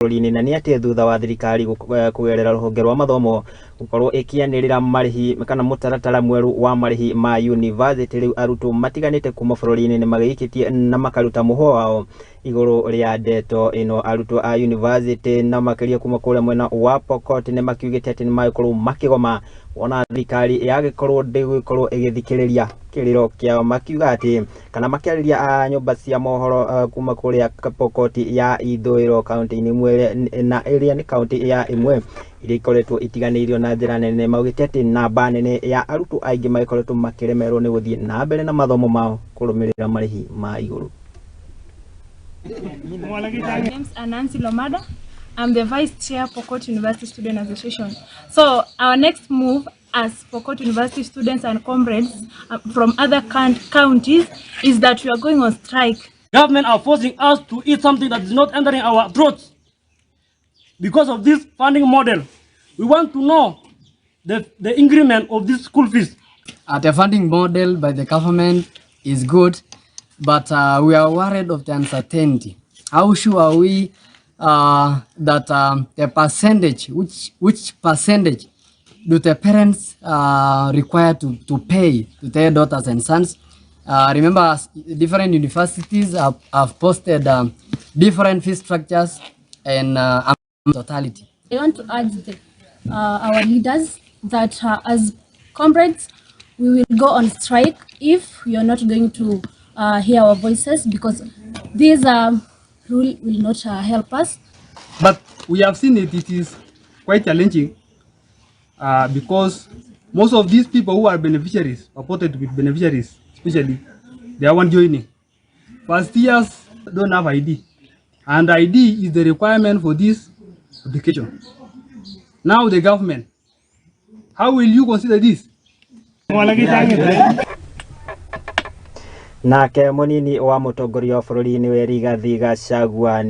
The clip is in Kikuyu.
Bũrũri-inĩ na nĩ atĩ thutha wa thirikari kũgerera rũhonge rwa mathomo gũkorwo ĩkĩanĩrĩra marĩhi kana mũtaratara mwerũ wa marĩhi ma university, rĩu arutwo matiganĩte kuma bũrũri-inĩ nĩ magĩikĩtie na makaruta mũhwa wao igũrũ rĩa ndeto ĩno. Arutwo a university na makĩria kuma kũrĩa mwena wa Pokot nĩ makiugĩte atĩ nĩ magĩkorwo makĩgoma wona thirikari yagĩkorwo ndĩgũgĩkorwo ĩgĩthikĩrĩria kĩrĩro kĩao, makiuga atĩ kana makĩarĩria a nyũmba cia mohoro kuma kũrĩa Pokot ya ithũĩro, kaunti-inĩ ĩmwe na ĩrĩa nĩ kaunti ya ĩmwe iria ikoretwo itiganĩirio na njĩra nene, maugĩte atĩ namba nene ya arutwo aingĩ magĩkoretwo makĩremerwo nĩ gũthiĩ na mbere na mathomo mao kũrũmĩrĩra marĩhi ma igũrũ. Name's Nancy Lomada. I'm the Vice Chair, Pokot University Student Association. So our next move as Pokot University students and comrades from other counties is that we are going on strike. Government are forcing us to eat something that is not entering our throats. Because of this funding model, we want to know the increment of this school fees. The funding model by the government is good, but we are worried of the uncertainty. How sure are we that the percentage, which percentage do the parents require to pay to their daughters and sons? Remember, different universities have posted different fee structures and totality. I want to urge our leaders that as comrades, we will go on strike if you're not going to hear our voices, because this rule will not help us. But we have seen it is quite challenging because most of these people who are beneficiaries, purported to be beneficiaries, especially, they are one joining. First years don't have ID, and ID is the requirement for this application. Now the government, how will you consider this? Nake munini wa mutongoria wa bũrũri nĩwe Rigathi Gachagua nĩ